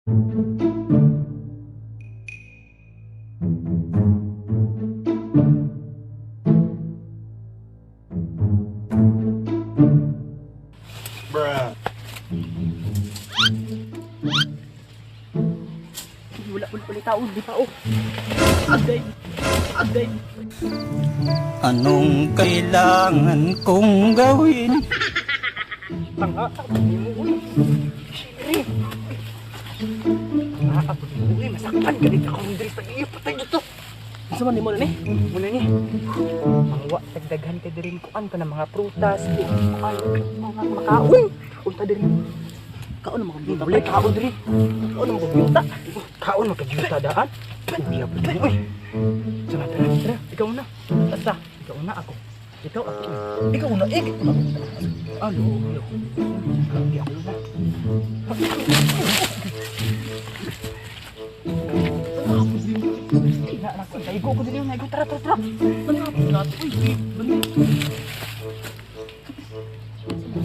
Bruh. Wala wala wala tao, di pa oh. Agay. Agay. Anong kailangan kong gawin? Tanga, ni mo uy. Shiri. Tanga ako ni mo uy, masakpan ganit ako ng diri sa iyo patay dito. Unsa man nimo na ni? Muna ni. Mangwa tagdaghan kay diri kuan pa ng mga prutas, kuan mga makaon. Unta diri. Kaon mga byuta. Wala kaon diri. Kaon mga byuta. Kaon mga byuta daan. Uya pa diri uy. Tara, tara, tara. Ikaw na. Basta, ikaw na ako. Ikaw ako. Ikaw na, ikaw na. Alo, alo. Hindi ako na. Naigo ko din yun, naigo. Tara, tara, tara. Nanapos na ito. Uy, bali.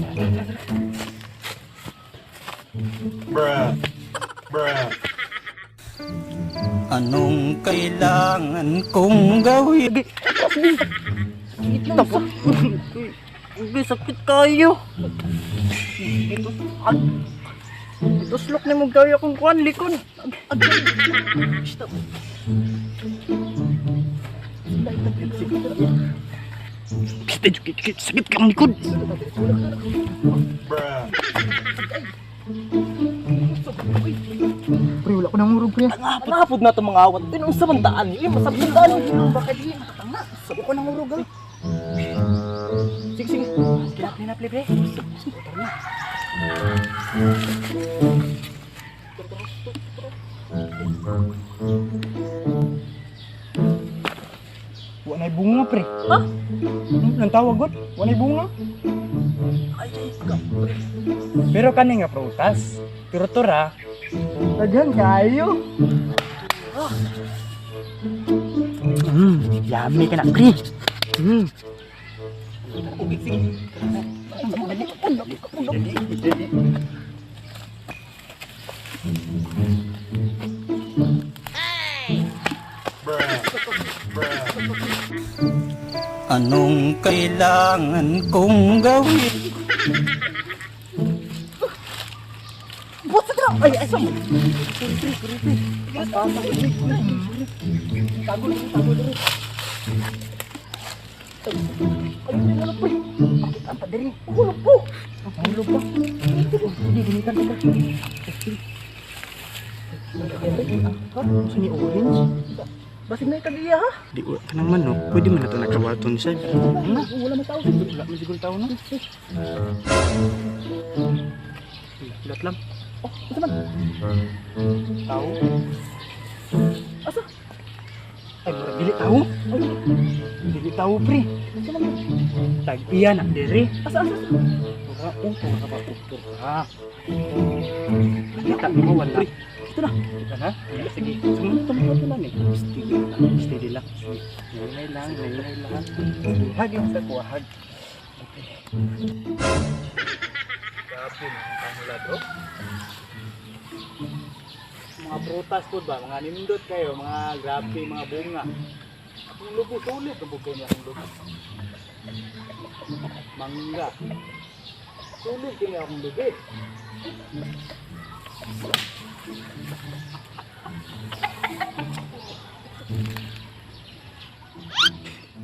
Tara, tara, tara. Bruh. Bruh. Anong kailangan kong gawin? Sakit lang. Uy, sakit kayo. Ito, ag, ituslok ni mo gaya kong kuan likod. Ag, ag, stop. Sakit, sakit kang likod. Bruh. Pre, wala ko nang urog, pre. Tangapod na itong mga awat. Tinong sa bandaan. Eh, masabot daan. Baka di, matatanga. Sabo ko nang urog, ah. Sige, sige. Sige, na, pre, pre. Tara na. Wa na'y bunga, pre. Ha? Nang tawag god, wa na'y bunga. Ay, ay, ka, pre. Pero kani nga prutas, turtura. Daghan kayo. Yummy ka na, pre. Okay, sige. Bruh. Bruh. Anong kailangan kong gawin? Buhat sa Ay, ay, sa Sorry, pre, sorry, pre. Tago lang, tago lang. Ay, pre, wala, pre. Bakit ang padiri? Hulog po. Hulog pa. Hindi gunitan ka. Ha? Sa ni orange? Basig na ikagiya, ha? Di wa ka nang manok, pwede man na to nakawaton sa. Wala man tao. Wala man siguro tao no. Lat lang. Oh, asa man? Tao. Asa? Ay, murag dili tao. Ay, Dili tao, pre. asa man? Tag-iya na diri. Asa, asa, asa? Tura, oh, tura ba? Oh, tura. Kita mo wala. Ito na. Kita na? Sige. Sumunod tumunod lang eh. Steady lang. Steady lang. Sige. Nainay lang, nainay lang. Sige, hag yung sa kuha, hag. Okay. Grabe, ang pangulad, oh. Mga prutas po ba? Mga nindot kayo, mga grabe, mga bunga. Akong lubo, sulit ang bukay niya akong lubo. Mangga. Sulit kaya akong lubi.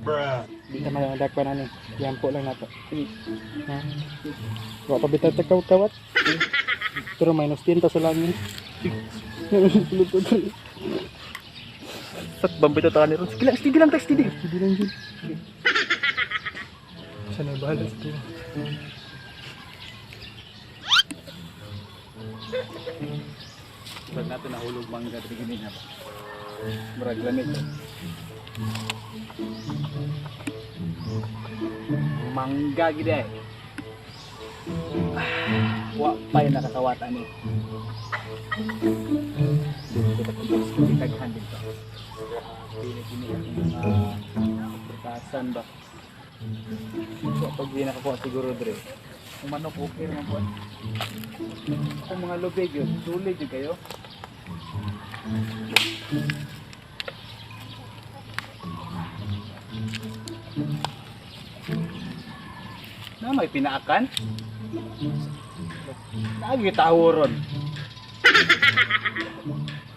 Bruh. Di ta madakpan ani. Yampo lang nato. Ha? Wa pa bitaw ta kawat. Pero minus 10 ta sa langit. Sakbang bitaw ta ni ron. Sige lang, steady lang, ta, steady. Steady lang jud. Sana bahala sa tuwa. Pag nato nahulog mangga diri gini na ba? Murag lamig. Mangga gid eh. Ah, wa pa'y nakakawat ani. Dito ta pag daghan dito. Grabe na gini akong mga prutasan ba. So, pag di nakakuha siguro dre. Kung manok okay naman po. Kung mga lubig yun, sulit yun kayo. Na may pinaakan? Lagi tawo ron.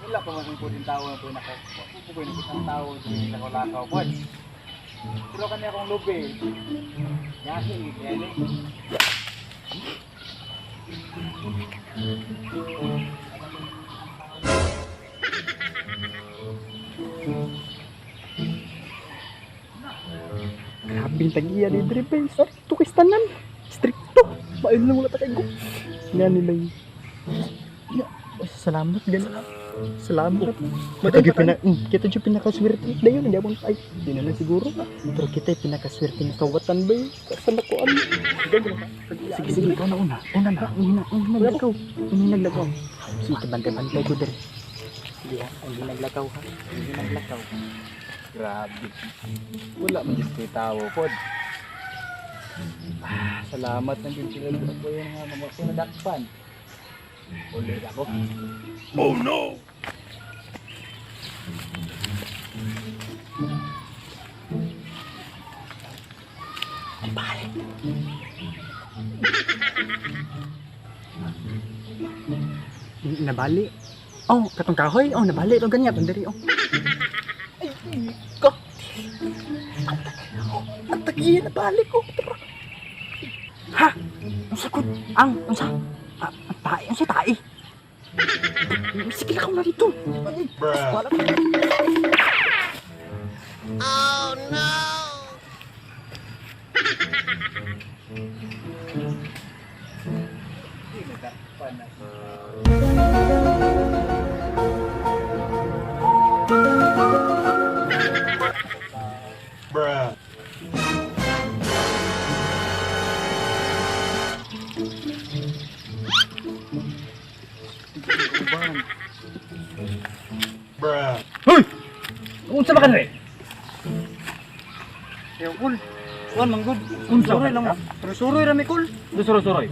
Wala pa man po din tawo na po naka. Wala po din ang tawo diri lakaw-lakaw po. Pero kanya akong lubi. Yahi, yani. Grabe yung tag-iya ni Dre, bay. Sakto kay tanan. Stricto. Maayun lang wala ta kay go. Nga ni may. Ya, ay, salamat ganun. Salamat. Kita jud pina kita jud pinakaswerte dayon hindi amon ay di na lang siguro. Pero kita yung pinakaswerte nga kawatan bay. Sa nakuan. Sige sige ikaw na una. Una na. Una una naglakaw. Una naglakaw. Sige bantay-bantay ko dere. Sige ha, hindi naglakaw ha. Hindi naglakaw. Grabe. Wala man diyos kay tawo pod. Ah, salamat na gyud sila ako yung nga mga ko nadakpan. Ulit ako. Oh no! Nabali. Oh, katong kahoy. Oh, nabali itong ganyan. Itong diri, oh. Ay, ko. Ang tagiya, nabali ko. Tara. Ha? Unsa ko? Ang, unsa? Ah, ang tae, unsa tae? Sige lang na dito. Ay, Bruh. wala ko. Hindi nadakpan na. Bruh. Bruh. Hoy! Unsa ba kanre? Yo, kul. Kuan manggod. Unsa Suroy ba lang. ka? Pero suroy ra mi kul. Suroy-suroy.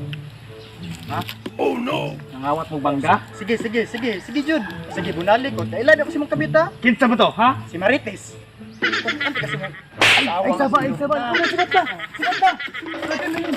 Ha? Oh no! Nangawat mo bangga? Sige, sige, sige. Sige jud. Sige bunali ko. Dailan ako si mong kabita. Kinsa ba to, ha? Si Marites. Ante kasi mo. Ay, saba, ay, saba. Ay, sibat ka! Sibat ka! Sibat ka na yun.